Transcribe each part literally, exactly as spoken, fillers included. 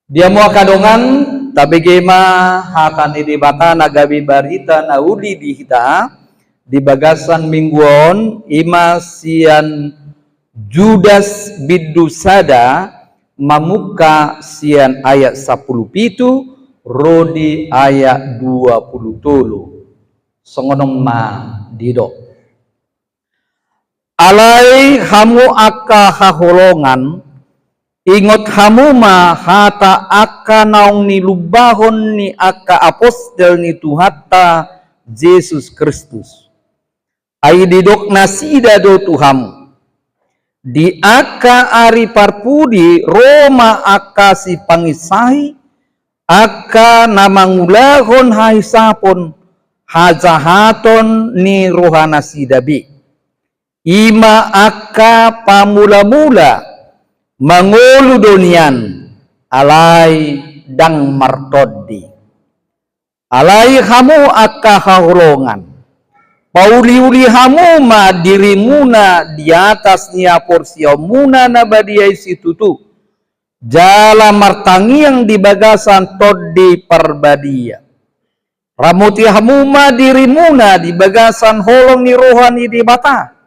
Di hamu angka dongan, tabege ma hata ni Debata na gabe barita na uli di hita di bagasan minggu on, i ma sian Judas bindu sada, mamungka sian ayat sampulu pitu ro di ayat dua pulu tolu. Songon on ma didok. Alai hamu angka haholongan, ingot hamu ma hata angka naung nilumbahon ni angka apostel ni Tuhanta Jesus Kristus. Ai didok nasida do tu hamu. Di angka ari parpudi ro ma angka sipanginsahi, angka na mangulahon hahisapon, hajahaton ni rohanasida be. I ma angka pamulamula, mangolu do nian, alai ndang martondi. Alai hamu angka haholongan, pauliuli hamu ma dirimuna di atas ni haporseaonmuna na badia i situtu, jala martangiang di bagasan Tondi Parbadia. Ramoti hamu ma dirimuna di bagasan holong ni roha ni Debata.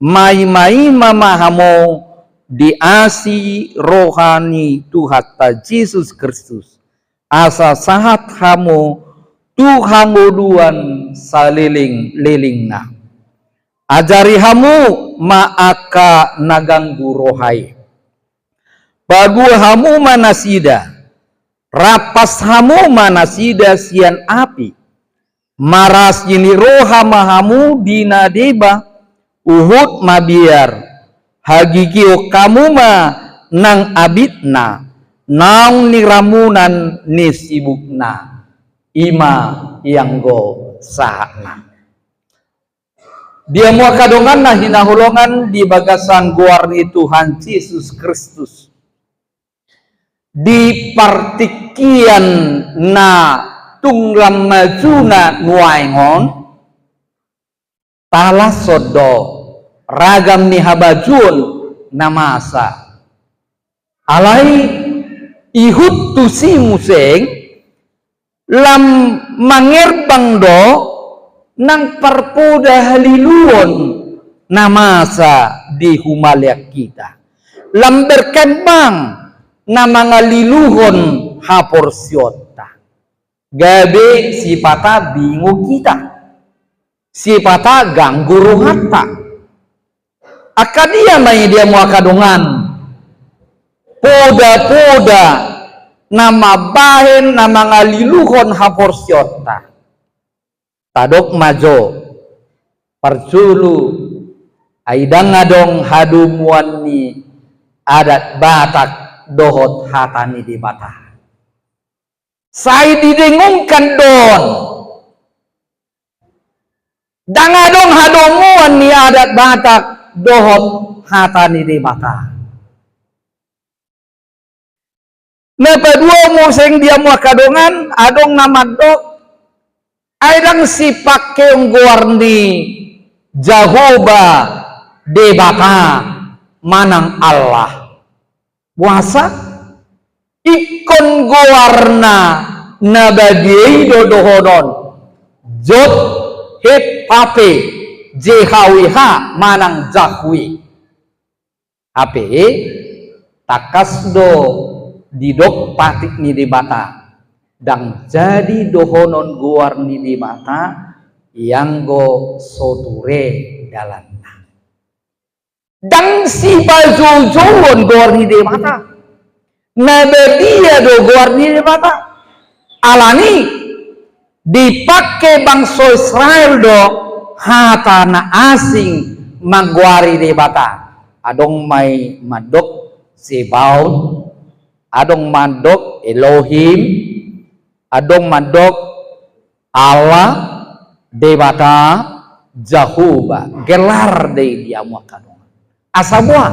Maimaima ma hamu di asi roha ni Tuhanta Jesus Kristus, asa sahat hamu tu hangoluan salelenglelengna. Ajari hamu ma angka na ganggu roha i. Paboa hamu ma nasida, rampas hamu ma nasida sian api. Marasi ni roha ma hamu di na deba, huhut mabiar, hagigihon hamu ma nang abitna, naung niramunan ni sibukna. I ma ianggo sahatna. Di hamu angka dongan na hinaholongan di bagasan goar ni Tuhan Jesus Kristus. Di partingkian na tung lam majuna nuaeng on, talashon do ragam ni habajuon na masa. Alai ihut tusi muse, lam mangerbang do nang parpoda haliluon na masa di humaliang hita. Lam berkembang na mangaliluhon haporseaonta. Gabe sipata bingung hita. Sipata ganggu rohanta. Angka dia ma i di hamu angka dongan? Poda-poda na mambahen na mangaliluhon haporseaonta. Tadok ma jo, parjolo, ai ndang adong hadomuan ni adat Batak dohot hata ni Debata. Sai didengungkan do on. Ndang adong hadomuan ni adat Batak dohot hata ni Debata. Na paduahon muse di hamu angka dongan, adong na mandok, ai ndang sipangkeon goar ni Jahowa Debata manang Allah. Boasa? Ingkon goarna na badia i do dohonon Jod He Vav He, J H W H manang Jahwe. Hape, tangkas do didok patik ni Debata, ndang jadi dohonon goar ni Debata ianggo so ture dalanna. Ndang sipajoujouon goar ni Debata. Na badia do goar ni Debata. Alani dipangke bangso Israel do hata na asing manggoari Debata. Adong ma i mandok Zebaot, adong mandok Elohim, adong mandok Allah, Debata, Jahowa, gelar do i di hamu angka dongan. Asa boha?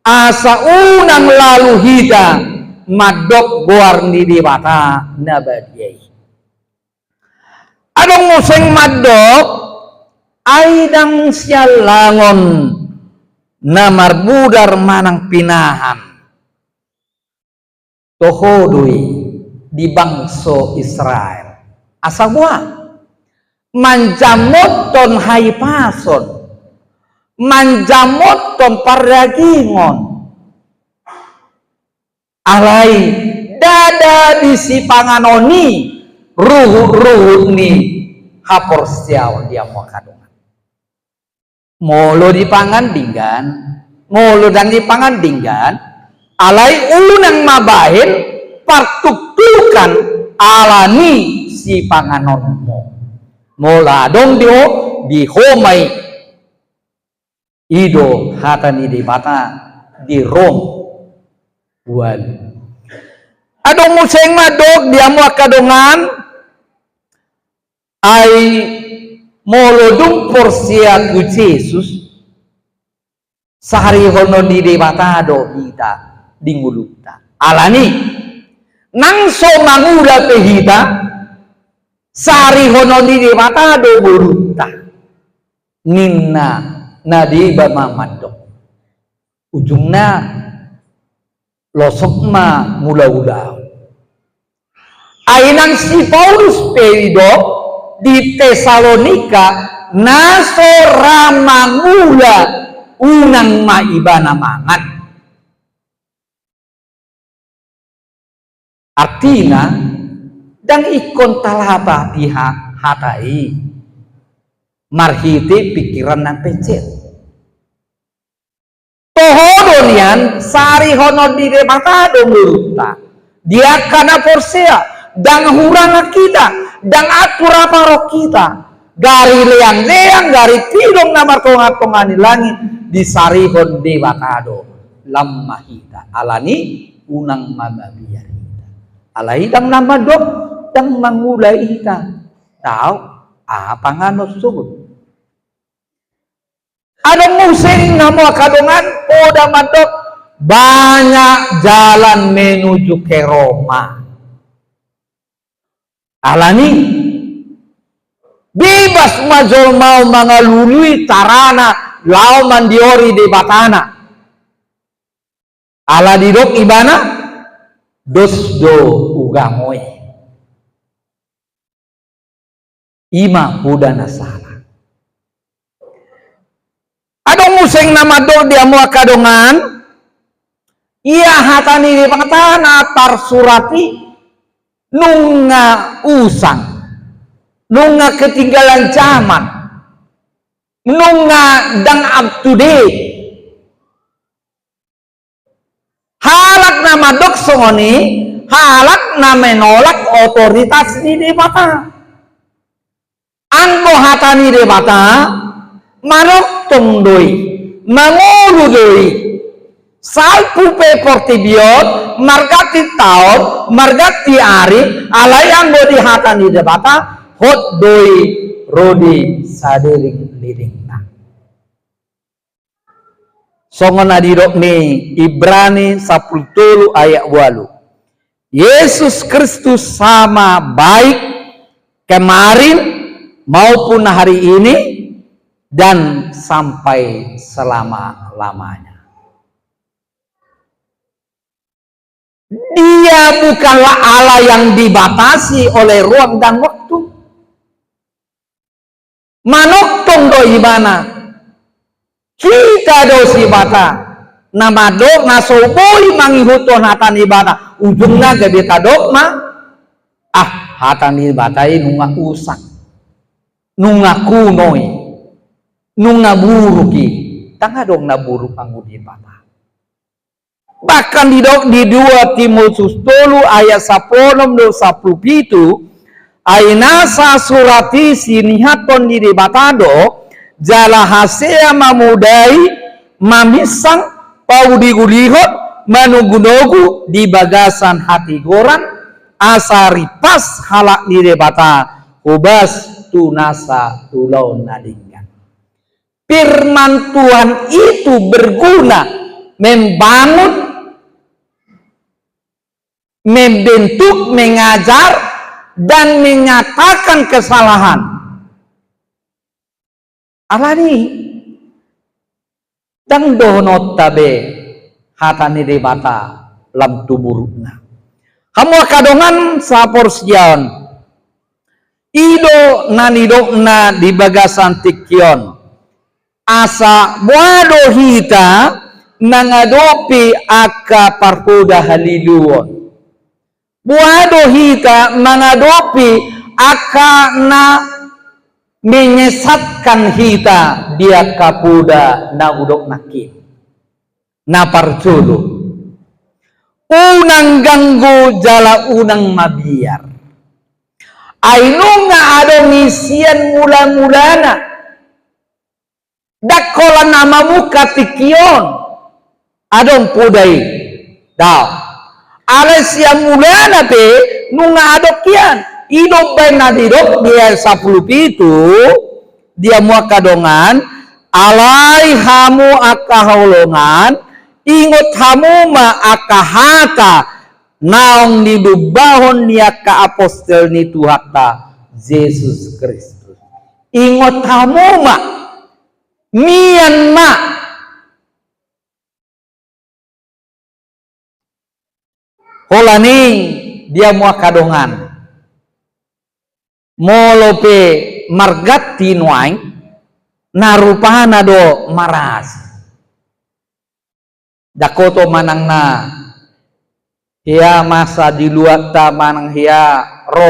Asa unang lalu hita mandok goar ni Debata na badia i. Adong muse mandok, ai ndang siallangon na marmudar manang pinahan. Toho do i di bangso Israel. Asa boha? Manjamothon hahipason, manjamothon pardagingon. Alai ndada di sipanganon i ruhut-ruhut ni haporseaon di hamu angka dongan. Molo dipangan denggan, molo ndang dipangan denggan, alai unang ma bahen partuktukan ala ni sipanganonmu. Molo adong di ho, di ho ma i. I do hata ni Debata di Rom ualu. Adong muse na mandok di hamu angka dongan, ai molo dung porsea tu Jesus, sarihonon ni Debata do hita di ngolunta. Ala ni, nang so mangula pe hita, sarihonon ni Debata do ngolunta. Ninna na deba ma mandok. Ujungna losok ma mangula ulaon. Ai nang si Paulus pe didok di Tesalonika, na so ra mangula unang ma ibana mangan. Artina, ndang ingkon talapa di ha-, hata i marhite pingkiran na pencet. Toho do nian, sarihonon ni Debata do ngolunta. Di angka na porsea, ndang hurangan hita, ndang atur apa roha hita. Gari leang-leang, gari pidong na martonga-tonga ni langit, disarihon Debata do. Lam ma hita. Ala ni, unang ma mabiar hita. Alai ndang na mandok, ndang mangula hita. Tahu, aha panganon songon. Adong muse ninna hamu angka dongan, poda mandok, banyak jalan menuju ke Roma. Ala ni, bebas ma jolma on mangalului carana laho mandiori Debatana. Ala didok ibana, dos do ugamo i. I ma poda na sala. Adong muse na mandok di hamu angka dongan, ia hata ni Debata na tarsurat i nunga usang, nunga ketinggalan zaman, nunga ndang up to date. Halak na mandok songon i, halak na menolak otoritas ni Debata. Anggo hata ni Debata, manongtong do i, mangolu do i. Salpu pe portibi on, marganti taon, marganti ari, alai anggo di hata ni Debata, hot do i, ro di salelenglelengna. Songon na didok ni Ibrani sampulu tolu ayat ualu. Yesus Kristus sama baik kemarin maupun hari ini dan sampai selama-lamanya. Dia bukanlah Allah yang dibatasi oleh ruang dan waktu. Manongtong do ibana. Hita do si Debata. Na mandok, na so boi mangihuthon hata ni Debata. Ujungna gabe tadok ma, ah, hata ni Debata i nunga usang. Nunga kuno i. Nunga buruk i. Ndang adong na buruk anggo di Debata. Bahkan didok di dua Timotius tolu ayat sampulu onom dohot sampulu pitu, ai nasa surat i sinihathon ni Debata do, jala hasea mamodai, maminsang, pauli-ulihon, manogu-nogu di bagasan hatigoran, asa ripas halak ni Debata, hobas tu nasa ulaon na denggan. Firman Tuhan itu berguna membangun, membentuk, mengajar, dan menyatakan kesalahan. Alani, ndang dohononta be hata ni Debata lam tu burukna. Hamu angka dongan saporseaon, i do na nidokna di bagasan tingki on. Asa boha do hita mangadopi angka parpoda haliluon? Boha do hita mangadopi angka na menyesatkan hita di angka poda na hudok nangkin? Na parjolo, unang ganggu jala unang mabiar. Ai nunga adong i sian mula-mulana. Ndang holan na mamungka tingki on adong poda i. Daong. Alai sian mulana pe nunga adong hian. I do umbahen na didok di ayat sampulu pitu, di hamu angka dongan, alai hamu angka holongan, ingot hamu ma angka hata naung nidumbahon ni angka apostel ni Tuhanta Jesus Kristus. Ingot hamu ma, mian ma. Holan i, di hamu angka dongan, molo pe marganti nuaeng, na rupana do marasi. Ndang hoto manang na hea masa di luatta manang hea ro